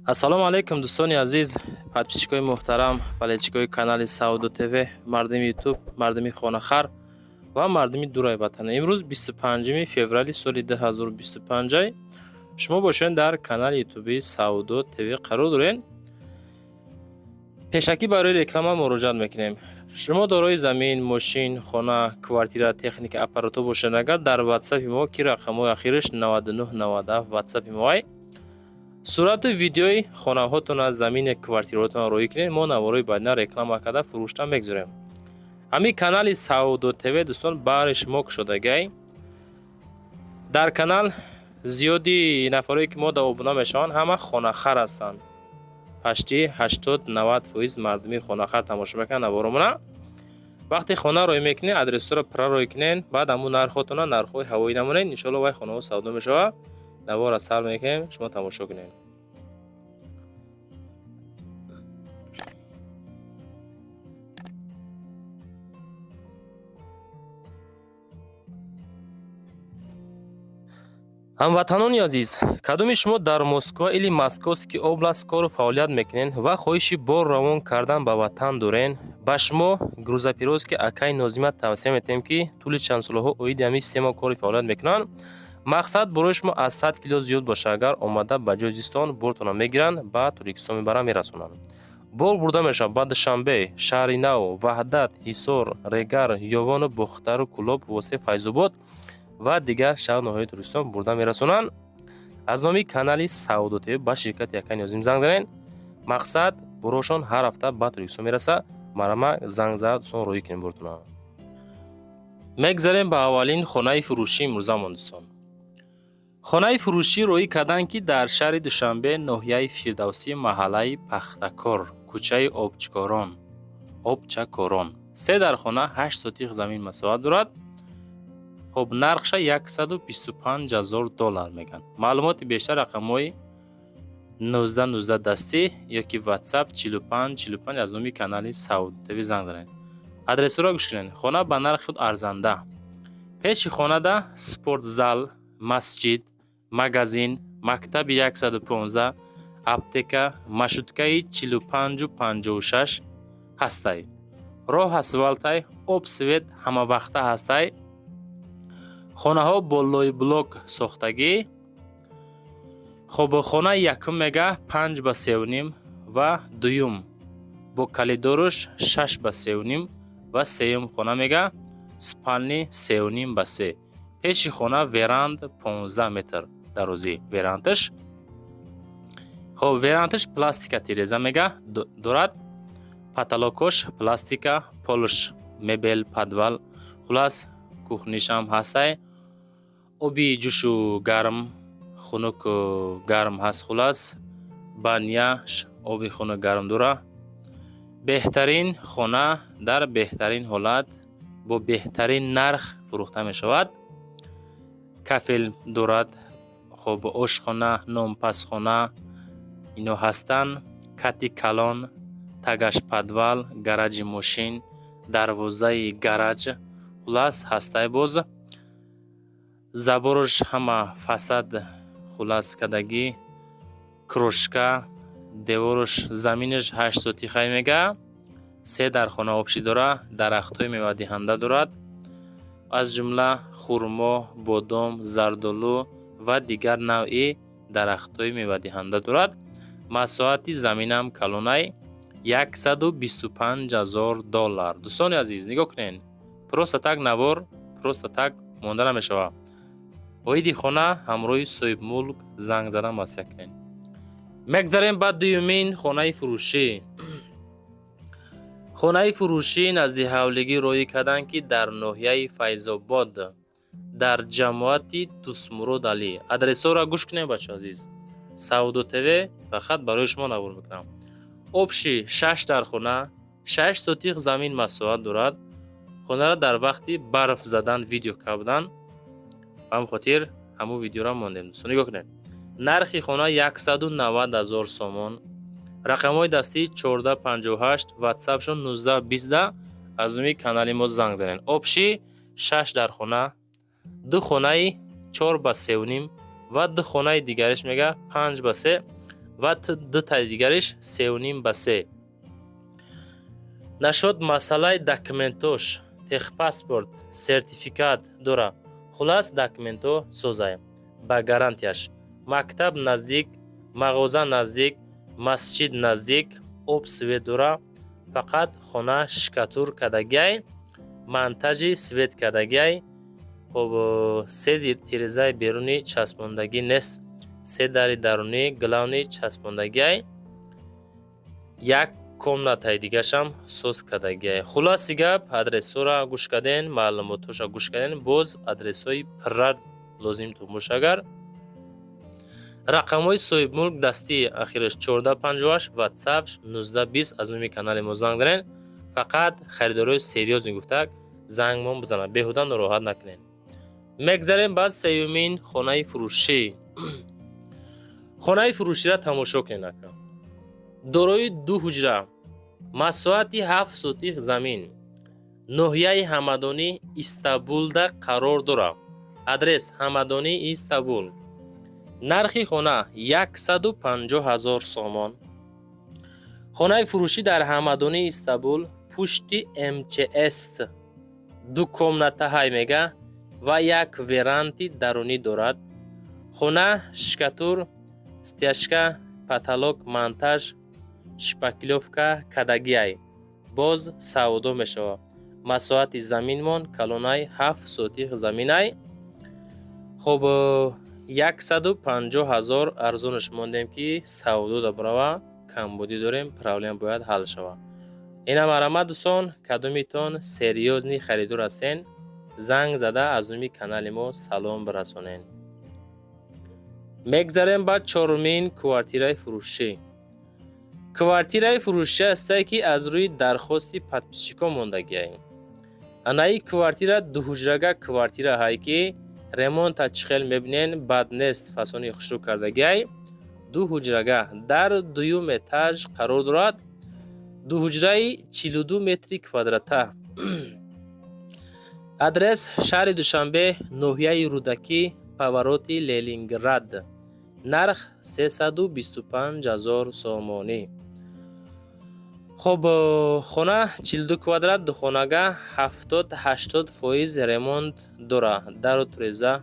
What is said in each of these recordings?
Ассалому алайкум, дӯстони азиз, подписчикои муҳтарам, болельщикои канали Савдо ТВ, мардими Ютуб, мардими хонахар ва мардуми дурай ватан. Имрӯз 25 феврали соли 2025 шумо бошед, дар канали ютуби Савдо ТВ қарор доред. Пешакӣ барои реклама муроҷиат мекунем. Шумо дорои замин, мошин, хона, квартира, техника, аппаратҳо бошед, агар дар ватсапи мо, ки рақамҳои ахираш 9997 ватсапи моай, сурату видеои хонаҳотона, замини, квартираҳотона роҳӣ кунед, мо наворои баъдина реклама карда фурӯшта мегузорем. Ҳамин канали Савдо ТВ, дӯстон, баҳри шумо кушодагай. Дар канал зиёди нафарое ки мо да обуна мешаванд, ҳама хонахар ҳастанд. Почти 80-90% мардуми хонахар тамошо мекунанд наворомона. Вақте хона роҳӣ мекунед, адресҳоро пурра роҳӣ кунед, баъд ҳамун нархотона нархҳои ҳавоӣ намонед, иншоалло вай хонаҳо савдо мешавад. Наворро сар мекунем, шумо тамошо кунед. Ҳамватанони азиз, кадоми шумо дар Москва или Московский область кору фаъолият мекунед ва хоҳиши бор равон кардан ба ватан дорен, ба шумо грузоперевозки акаи Нозима тавсия метиҳем, ки тӯли чанд солаҳо оиди ҳамин система кори фаъолият мекунанд. Мақсад, борои шумо аз 100 кило зиёд бошад, агар омада ба ҷои зистон бортонро мегиранд, ба Тоҷикистон мебаранд, мерасонанд. Бор бурда мешавад ба Душанбе, Шаҳри Нав, Ваҳдат, Ҳисор, Регар, Ёвону Бохтару Кӯлоб, Восе, Файзобод ва дигар шаҳру ноҳияҳои Тоҷикистон бурда мерасонанд. Аз номи канали Савдо ТВ ба ширкати акаи Нозим занг занед. Мақсад, борошон ҳар ҳафта ба Тоҷикистон мерасад. Марама занг зад, дӯстон, роҳӣ кунем бортона. Мегзарем ба аввалин хонаи фурӯшӣ имрӯзамон, дӯстон. Хонаи фурӯшӣ роҳӣ карданд, ки дар шаҳри Душанбе, ноҳияи Фирдавсӣ, маҳаллаи Пахтакор, кӯчаи Обчакорон, се дар хона, 8 сотих замин масоҳат дорад. Хоб, нархша 125 000 доллар мегӯянд. Маълумоти бештар рақамҳои 19 19 дастӣ ёки ватсап 45 45, аз номи канали Савдо ТВ занг занед. Адресҳоро гӯш кунед. Хона ба нархи худ арзанда. Пеши хонада спортзал, масҷид, магазин, мактаби 115, аптека, маршруткаи 45-у 56 ҳастай. Роҳ асфалтай, об, свет ҳамавақта ҳастай. Хонаҳо бо лойблок сохтагӣ. Хоб, хонаи якум мега 5 ба 3,5 ва дуюм бо коридораш 6 ба 3,5 ва сеюм хона мега спальни 3,5 ба 3. Пеши хона веранд, 15 метр дарозӣ верандаш. Хоб, верандаш пластика тиреза мега дорад, потолокош пластика, полш мебел, подвал, хулас, кухнишам ҳастай. Оби ҷӯшу гарм, хунуку гарм ҳаст, хулас, баняш оби хунук гарм дора. Беҳтарин хона дар беҳтарин ҳолат бо беҳтарин нарх фурӯхта мешавад. Кафел дорад. Хоб, ошхона, нонпазхона ино ҳастанд. Кати калон, тагаш подвал, гараҷи мошин, дарвозаи гараҷ, хулас, ҳастай. Боз забораш ҳама фасад, хулас, кадагӣ крошка, девораш, заминаш 8 сотихай мега. Се дар хона общий дора, дарахтҳои мевадиҳанда дорад, аз ҷумла хурмо, бодом, зардолу ва дигар навъи дарахтҳои мевадиҳанда дорад. Масоҳати заминам калонай, 125 000 доллар. Дӯстони азиз, нигоҳ кунед, просто так навор просто так монда намешавад. Оиди хона ҳамроҳи соҳибмулк занг зада маслиҳат кунед. Мегзарем ба дуюмин хонаи фурӯшӣ. Хонаи фурӯшӣ назди ҳавлигӣ роҳӣ карданд, ки дар ноҳияи Файзобод, дар ҷамоати Тусмурод Алӣ. Адресҳоро гӯш кунед, бачаҳо азиз. Савдо ТВ фақат барои шумо навор мекунам. Общий шаш дар хона, 6 сотих замин масоҳат дорад. Хонаро дар вақти барф задан видео карда буданд, ба ҳамин хотир ҳамун видеоро мондем. Дӯстон, нигоҳ кунед, нархи хона 190 000 сомон. Рақамҳои дастӣ 14 58, ватсапшон 19 20, аз номи канали мо занг занед. Общий шаш дар хона, ду хонаи 4 ба 3,5 ва ду хонаи дигариш мега 5 ба 3. Ва дутаи дигариш 3,5 ба 3. Нашод масъалаи документош, техпаспорт, сертификат дора. Хулас, документҳо созай, ба гарантияш. Мактаб наздик, мағоза наздик, масҷид наздик, об, свет дора. Фақат хона штукатур кардагиай, монтажи свет кардагиай. Хоб, се тирезаи берунӣ часпондагӣ нест, се дари дарунӣ главный часпондагиай, як комнатаи дигашам соз кардагиай. Хулоси гап, адресҳоро гӯш карден, маълумотҳоша гӯш карден. Боз адресҳои пурра лозимтон боша агар, рақамҳои соҳибмулк дастии ахираш 1458, ватсап 1920. Аз номи канали мо занг занед. Фақат харидорои серьёзный гуфтак зангмон бизанад, беҳуда нороҳат накунед. Мегзарем ба сеюмин хонаи фурӯшӣ. Хонаи фурӯширо тамошо кунед, ака. Дорои ду ҳуҷра, масоҳати 7 сотих замин, ноҳияи Ҳамадонӣ, Истабулда қарор дорад. Адрес: Ҳамадонӣ, Истабул. Нархи хона 150 000 сомон. Хонаи фурӯшӣ дар Ҳамадонӣ, Истабул, пушти МЧС, ду комнатаҳай мега ва як веранди дарунӣ дорад. Хона штукатур, стяжка, потолок монтаж, шпаклёвка кардагиай. Боз савдо мешавад. Масоҳати заминмон калонай, 7 сотих заминай. Хоб, 150 000 арзонаш мондем, ки савдо дабарава. Камбудӣ дорем, проблема бояд ҳал шавад. Ина марҳамат, дӯстон, кадомитон серьёзный харидор ҳастен, занг зада аз номи канали мо салом бирасонед. Мегзарем ба чорумин квартираи фурӯшӣ. Квартираи фурӯшӣ ҳастае, ки аз рӯи дархости подписчикон мондагиай. Анаи квартира дуҳуҷрага квартира ҳай, ки ремонта чӣ хел мебинен, бад нест, фасони хушрӯ кардагиай. Ду ҳуҷрага дар дуюм этаж қарор дорад, дуҳуҷраи 42 метри квадрата. Адрес: шаҳри Душанбе, ноҳияи Рӯдакӣ, повороти Ленинград. Нарх 325 ҳазор сомонӣ. Хоб, хона 42 квадрат, духонага, 70-80% ремонт дора. Дару тиреза,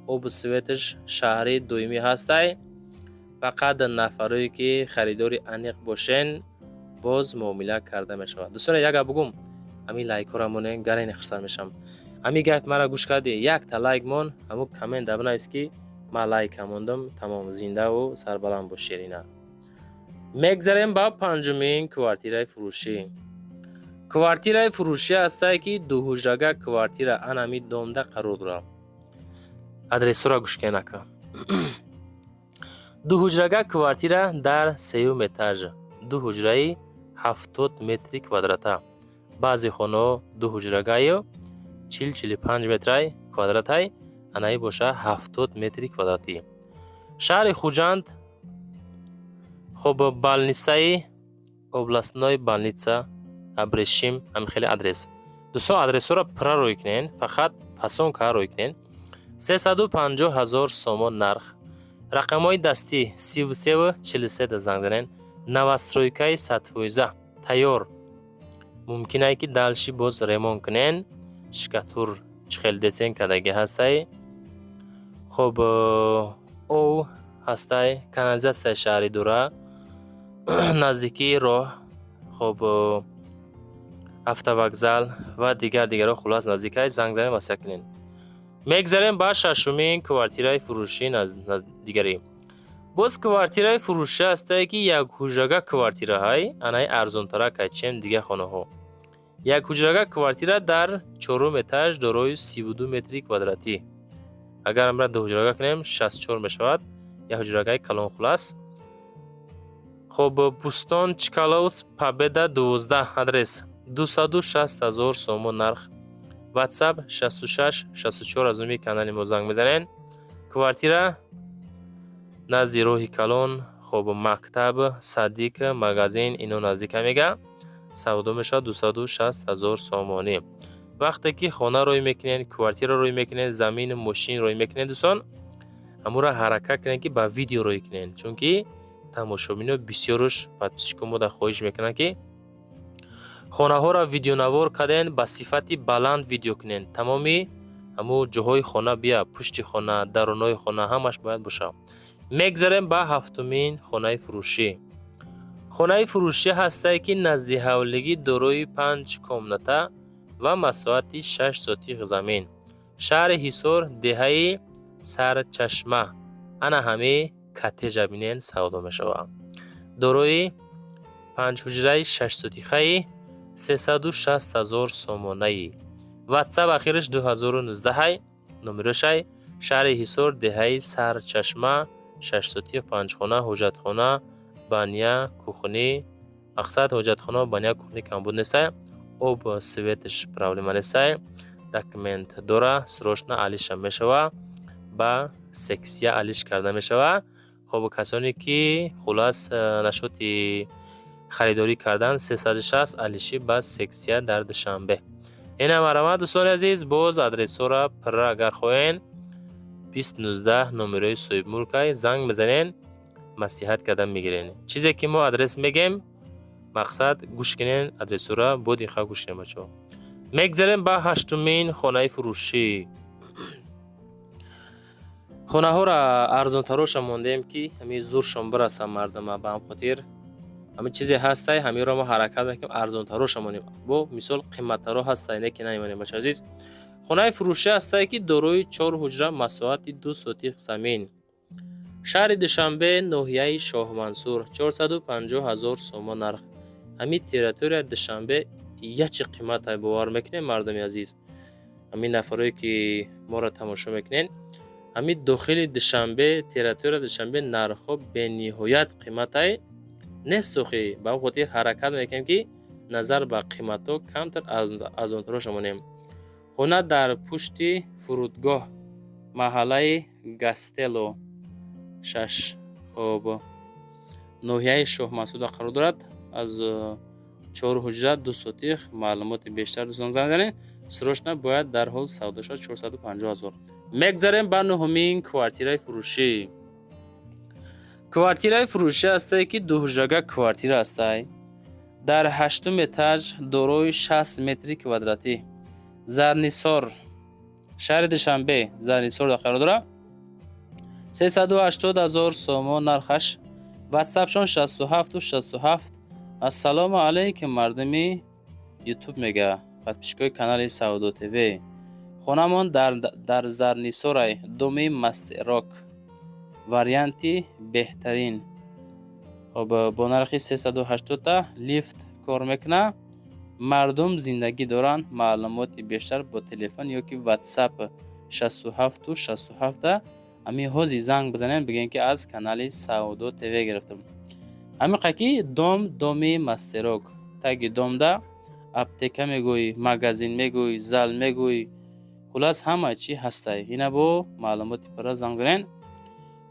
обу светаш шаҳрӣ доимӣ ҳастай. Фақат нафарое, ки харидори аниқ бошен, боз муомила карда мешавад. Дӯстоне, як гап бугум: ҳамин лайкҳоро монен, гарени хурсанд мешавам. Ҳамин гап мара гӯш кардӣ, якта лайк мон, ҳамун коммент бинавис, ки ман лайка мондам. Тамом, зиндаву сарбаланд бош, шерина. Мегзарем ба панҷумин квартираи фурӯшӣ. Квартираи фурӯшӣ ҳастае, ки дуҳуҷрага квартира анами домда қарор дорад. Адресҳоро гӯш кунед, ака. Дуҳуҷрага квартира дар сеюм этаж, ду ҳуҷраи 70 метри квадрата. Баъзе хонаҳо ду ҳуҷрагаю 40-45 метрай квадратай, анаи боша 70 метри квадратӣ. Шаҳри Хуҷанд, хоб, больницаи областной, больница Абрешим, ҳамин хеле адрес. Дӯстон, адресҳоро пурра рӯй кунен, фақат фасонка рӯй кунен. 350 ҳазор сомон нарх. Рақамҳои дастӣ 33 43 да занг занен. Новостройкаи 100%, тайёр. Мумкин ае, ки дальше боз ремонт кунен. Штукатур чӣ хел десен кардагӣ ҳастай. Хоб, ов ҳастай, канализатсияи шаҳрӣ дора, наздикии роҳ, хоб, автовокзал ва дигар дигарҳо, хуллас, наздикай. Занг занед, васия кунед. Мегзарем ба шашумин квартираи фурӯшӣ. Дигарӣ боз квартираи фурӯшӣ ҳастае, ки якҳуҷрага квартираҳай, анаи арзонтарак чем дигар хонаҳо. Якҳуҷрага квартира дар чорум этаж, дорои 32 метри квадратӣ. Агар амра дуҳуҷрага кунем, 64 мешавад, як ҳуҷрагаи калон, хуллас. Хоб, Бӯстон, Чкаловск, Победа 12 адрес. 260 ҳазор сомон нарх. Ватсап 66 64, аз номи канали мо занг мезанед. Квартира назди роҳи калон, хоб, мактаб, садик, магазин ино наздика мега. Савдо мешавад 260 ҳазор сомонӣ. Вақте ки хона рӯй мекунед, квартира рӯй мекунед, замину мошин рӯй мекунед, дӯстон, ҳамура ҳаракат кунед, ки ба видео рӯй кунед, чунки Тамошобино бисёруш, подписчико мода хоҳиш мекунанд, ки хонаҳоро видеонавор карден, ба сифати баланд видео кунен. Тамоми ҳамун ҷоҳои хона бия, пушти хона, дарунои хона, ҳамаш бояд бошад. Мегзарем ба ҳафтумин хонаи фурӯшӣ. Хонаи фурӯшӣ ҳастае, ки назди ҳавлигӣ, дорои панҷ комната ва масоҳати 6 сотих замин, шаҳри Ҳисор, деҳаи Сарчашма. Ана ҳами коттеҷа бинен, савдо мешавад. Дорои панҷҳуҷраи шашсотихаи 360 000 сомонаи. Ватсап ахираш 2019-ҳай номерошай. Шаҳри Ҳисор, деҳаи Сарчашма, 6 сотих, панҷхона, ҳоҷатхона, баня, кухня. Мақсад, ҳоҷатхона, баня, кухня камбуд нестай, об, светаш проблема нестай. Документ дора, срочно алиша мешава, ба сексия алиш карда мешава. Хоб, касоне ки хулас нашоти харидорӣ кардан, 360 алиши ба сексия дар Душанбе. Ина марҳамат, дӯстони азиз. Боз адресҳоро пурра агар хоҳен, 2019 номерои соҳибмулкай, занг мезанен, маслиҳат карда мегирен. Чизе ки мо адрес мегем, мақсад, гӯш кунен, адресҳоро бо диққат гӯш кунен, бачаҳо. Мегзарем ба ҳаштумин хонаи фурӯшӣ. Хонаҳоро арзонтароша мондем, ки ҳамин зуршон бираса мардума. Ба ҳам хотир ҳамин чизе ҳастай, ҳаминро мо ҳаракат мекунем, арзонтароша монем. Бо мисол қиматтаро ҳастай, не ки намемонем. Бача азиз, хонаи фурӯшӣ ҳастае, ки дорои чор ҳуҷра, масоҳати 2 сотих замин, шаҳри Душанбе, ноҳияи Шоҳмансур, 450 ҳазор сомон нарх. Ҳамин территорияи Душанбе ячи қиматай, бовар мекунем, мардуми азиз? Ҳамин нафарое ки моро тамошо мекунен, ҳамин дохили Душанбе, территорияи Душанбе нархҳо бениҳоят қиматай нест охи. Ба он хотир ҳаракат мекунем, ки назар ба қиматҳо камтар арзонтароша монем. Хона дар пушти фурудгоҳ, маҳаллаи Гастело шаш, хоб, ноҳияи Шоҳмансурда қарор дорад. Аз чор ҳуҷра, 2 сотих. Маълумоти бештар, дӯстон, занг занед, срочно бояд дарҳол савдо шавад. 450 ҳазор. Мегзарем ба нуҳумин квартираи фурӯшӣ. Квартираи фурӯшӣ ҳастае, ки дуҳуҷрага квартира ҳастай, дар ҳаштум этаж, дорои 60 метри квадратӣ, Зарнисор, шаҳри Душанбе, Зарнисор қарор дорад. 380 ҳазор сомон нархаш. Ватсапшон 67 67. Ассалому алайкум, мардуми Ютуб, мега, подписчикои канали Савдо ТВ. Хонамон дар Зарнисорай, доми мастерок, варианти беҳтарин. Хоб, бо нархи 380-та, лифт кор мекунад, мардум зиндагӣ доранд. Маълумоти бештар бо телефон ё ки ватсап 67 67-та ҳамин ҳози занг бизанем, бигӯем, ки аз канали Савдо ТВ гирифтам. Ҳамин ки дом, доми мастерок, таги домда аптека мегӯӣ, магазин мегӯӣ, зал мегӯӣ, хулас, ҳама чӣ ҳастай. Ина бо маълумоти пурра занг занен.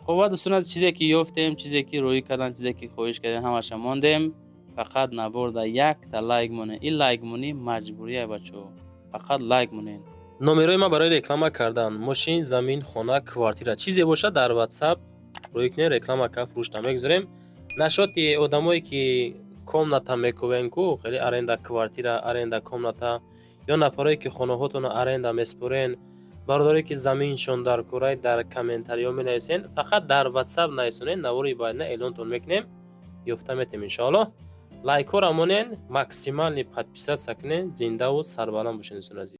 Хоб, ва дӯстон, аз чизе ки ёфтем, чизе ки роӣ кардан, чизе ки хоҳиш кардем, ҳамаша мондем. Фақат наворда якта лайк монед. Ин лайк монӣ маҷбурия, бачаҳо, фақат лайк монед. Номерои ман барои реклама кардан мошин, замин, хона, квартира, чизе бошад, дар Ватсап рӯй кунед, реклама ка фурӯшта мегузорем. Нашоти одамое ки комната мекувен ку, хеле аренда квартира, аренда комната, ё нафарое ки хонаҳотонро аренда меспорен, бародаре ки заминшон дар курай, дар комментариҳо менависен. Фақат дар Ватсап нависонед, навори баъдина эълонтон мекунем, ёфта метем, иншоаллоҳ. Лайкҳоро монен, максимальный подписаться кунен. Зиндаву сарбаланд бошед, дӯстони азиз.